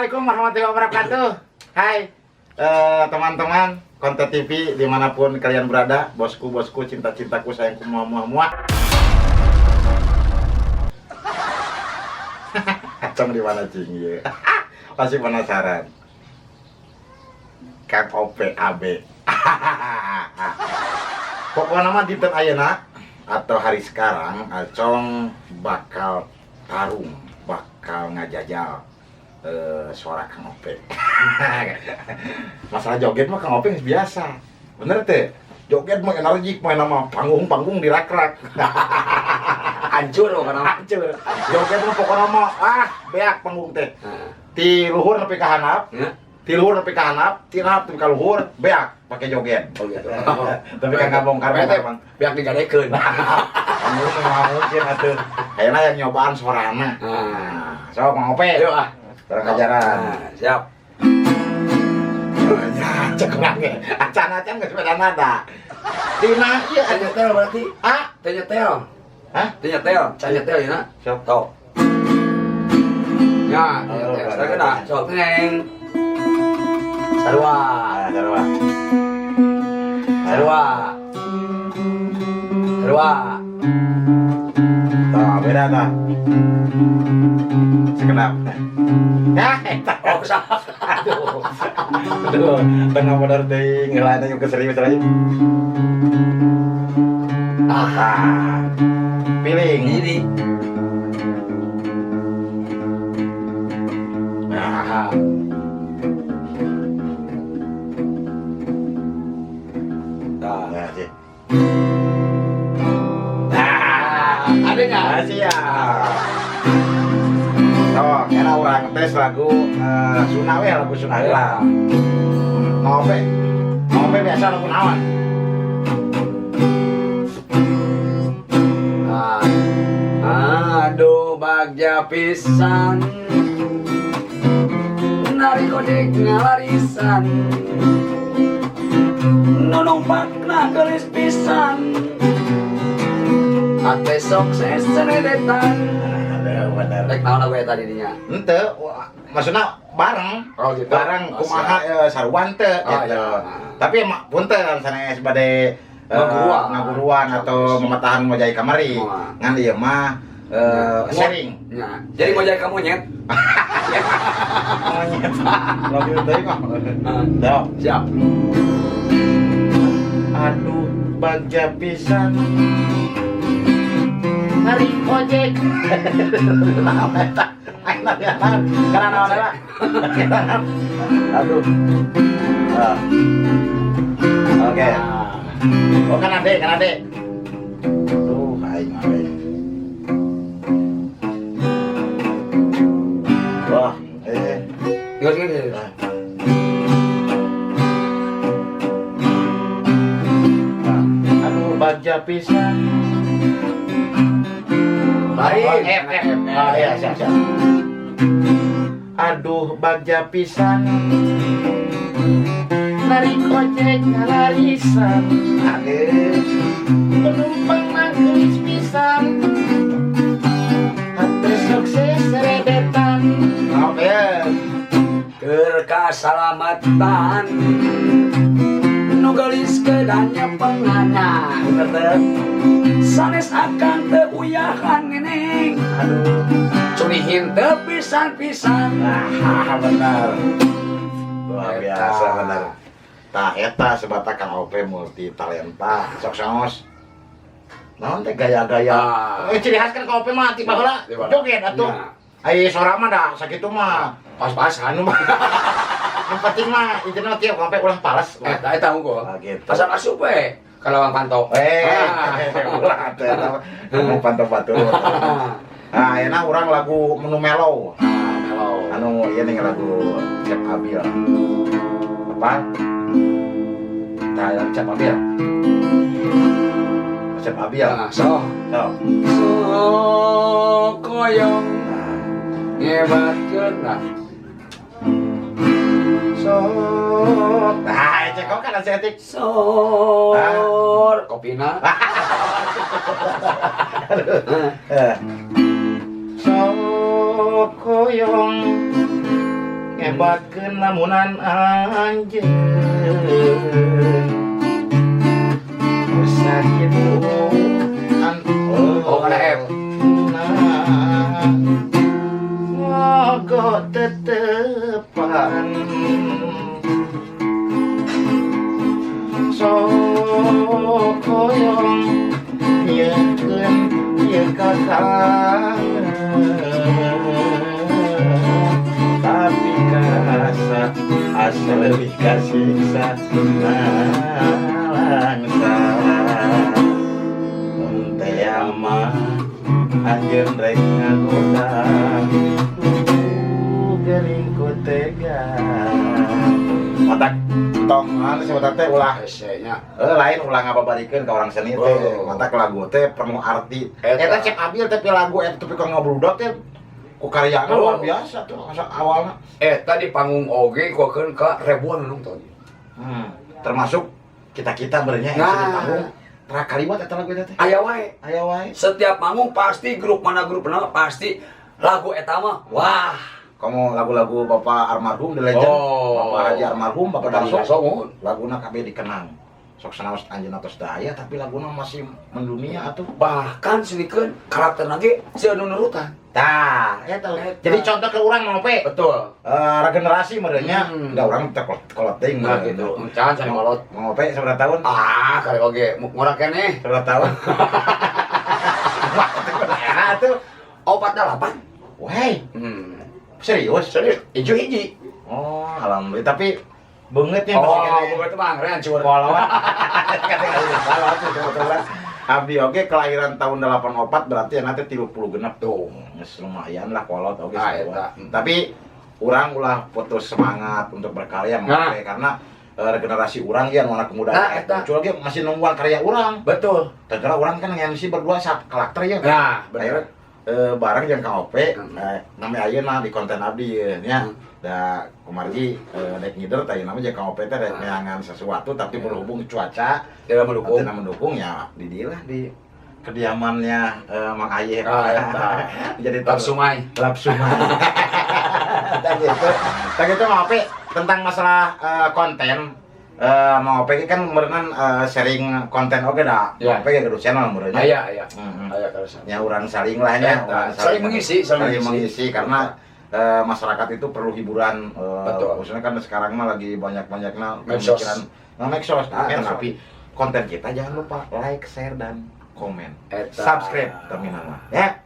Assalamualaikum warahmatullahi wabarakatuh. Hai teman-teman Konten TV dimanapun kalian berada, bosku bosku, cinta-cintaku, sayangku, mua mua mua. Acong di mana cing ya? Pasti penasaran. Kang Ope AB. Pokoknya mah dinten ayeuna atau hari sekarang Acong bakal tarung, bakal ngajajal suara Kang Ope. Masalah joget mah Kang Ope geus biasa. Bener teh? Joget mah energik, main nama panggung-panggung dirak-rak. Hancur loh karena. Hancur. Joget mah pokoknya mah beak panggung teh. Nah, Ti luhur nepi ka handap, ya. Ti luhur nepi ka handap, ti handap nepi ka luhur, beak pakai joget. Oh gitu. Tapi kan nggak bongkar Berarti bongkar. Beak digadekeun. Panggung mah mungkin atuh. Kayaknya yang nyobaan sorana. Nah. Nah, sok Mang Ope. Ayo ah. Kurang ajaran. Nah, siap. Ya, cek urang ge. Acan-acan geus beda nada. Tina ieu Teu nyetel berarti. Ah, Teu nyetel. Hah? Teu nyetel, can nyetel ya nak. Sok. Tok. Ya, teu Oh, nyetel. Sekarang berarti. kena. Sok neng. Sarua. Ah, sarua. Sarua. Sarua. Tah, beda tah. Sekedap. Ya, eta. Oh, salah. Aduh. Aduh, tengah bener teuing heula yuk keserius lagi. Ah, Ah. Piling. ini. Nah, Ah. Nah. ya sih. Nah, Ada nggak? ah, siap. Sok, enak urang tes lagu Sunda we, lagu Sunda heula. Ngope. Ngope biasa lagu naon? Ah. Aduh, bagja pisan. Narik ojek ngalarisan. Nu numpakna geulis pisan. Ate sok seseredetan. Aduh, bener. Rek naon lagu eta didinya? Ente, maksudnya bareng. Oh gitu. Bareng Oh, kumaha siap. saruan teu Oh, gitu. iya. Tapi emang punten sanes bade Ngaguruan. ngaguruan atau mematahan ngojai kamari. Moal. Ngan ieu mah sharing. Ya. Jadi mau jadi kamu nyet? Monyet. Lagu teuing mah. Ah. Sok. Siap. Aduh, bagja pisan. Narik ojek. Naon eta? Aing ya, karena naon eta? Aduh. Ah. Oke. Oh kan ade, kan ade. Duh, aing mah we. Wah, eh. Gimana gimana? Nah. Aduh, bagja pisan. Lain. Oh, F, F. Oh, iya, siap, siap. Aduh, bagja pisan. Narik ojek ngalarisan. Aduh, penumpang geulis pisan. Hate sukses redetan. Oke. Keur kasalamatan nu geulis kedanya penganya. Bener teh. Sanes akan teu uyahan neneng. Aduh. Cunihin teu pisan-pisan. Ah, benar. Luar Eta. biasa benar. Tah eta sebata Kang Ope multi talenta. Sok saos. Naon teh gaya-gaya. Ah. Eh, ciri khas kan Kang Ope mah ti baheula Ti baheula. joget atuh. Ya. Ai sora mah dah sakitu mah. Pas-pasan. Anu mah. Yang penting mah intinya tiap Kang Ope ulah pales. Eta eta unggul. Ah, gitu. Pasar asup we kalawang panto. Eh, Ah. ulah atuh eta mah. Kamu pantau batur. Nah, enak urang lagu menu mellow. Ah, mellow. Anu ieu nih lagu Cep Abil. Apa? Nah, yang Cep Abil. Cep Abil. Nah, so. So. So koyong Nah. ngebatkeun nah. Sok. Nah, cek kok kan setik. Sor kopina. Eh. Sok koyong Ngebatkeun lamunan anjeun. Sakitu an. Oh, kana F. Nah, mogok tetepan sok hoyong nyieunkeun ieu kakangen, tapi karasa asa leuwih kasiksa nalangsa. Mun teh mah anjeun rek ngagoda, duh geuning ku tega. Matak tong anu si teh ulah Hese nya. Eh, lain, ulah ngababarikeun ka orang seni teh. Oh. Matak lagu teh penuh arti. Eta. Eta Cep Abil, tapi lagu eta tapi kalau ngabludak teh ku karyana Oh. luar biasa tuh masa awalna. Eta di panggung oge kuakeun ka ribuan nonton. Termasuk kita-kita berenya Nah. di panggung tara kaliwat eta lagu eta teh. Aya wae. Aya wae. Setiap manggung pasti grup mana pasti lagu eta mah. Wah. Kamu lagu-lagu Bapak almarhum, The Legend, Oh. Bapak Haji almarhum, Bapak Darso, Darso mun. laguna kabeh dikenang. Sok sanaos anjeunna tos daya, tapi laguna masih mendunia atuh. Bahkan sedikeun karakter ge seueur nu nurutan. Tah, eta. Eta. Jadi contoh ke urang mau pe. Betul. Eh, regenerasi merenya, enggak urang teh kolot teuing. Nah gitu. Can can kolot. Mau pe seberapa tahun? Ah, kali oge ngurang keneh. Seberapa tahun? Wah, itu 48. Wey, serius? Serius, ijo hiji. Oh, alhamdulillah. Tapi beungeutnya Oh, bukan itu bang, hancur. Kolot. Kolot kebetulan. Abdi oge kelahiran tahun 84, berarti ya nanti 36 tuh. Geus lumayan lah kolot oge Ah, sarua. eta. Tapi urang ulah putus semangat untuk berkarya Nah. mengapa, karena regenerasi urang ya nu anak muda Nah, eta. muncul ge masih nungguan karya urang. Betul. Terkira urang kan MC berdua sak karakter ya. Nah, akhirnya bener. Bareng jeung Kang Ope, namanya ayeuna di konten abdi ye, nya. Da kumargi dek ngider teh nama jeung Kang Ope teh rek neangan sesuatu, tapi berhubung cuaca Tidak mendukung. tidak mendukung, ya di dieu lah, di kediamannya Mang Aye. Ah, eta. Jadi Lap sumai. Lap sumai. Dan gitu. Dan gitu Mang Ope tentang masalah konten, Mang Ope kan meureunan sharing konten oge da. Ya. Mang Ope ge gaduh channel meureunnya. Aya, aya. Heeh. Aya kalau Ya urang saling lah nya, Eta, urang saling mengisi, saling saling mengisi. mengisi karena masyarakat itu perlu hiburan, khususnya kan sekarang mah lagi banyak-banyaknya Medsos. pemikiran nah, medsos. Nah, Medsos. tapi konten kita jangan lupa like, share, dan komen. Eta. Subscribe terminal mah. Ya.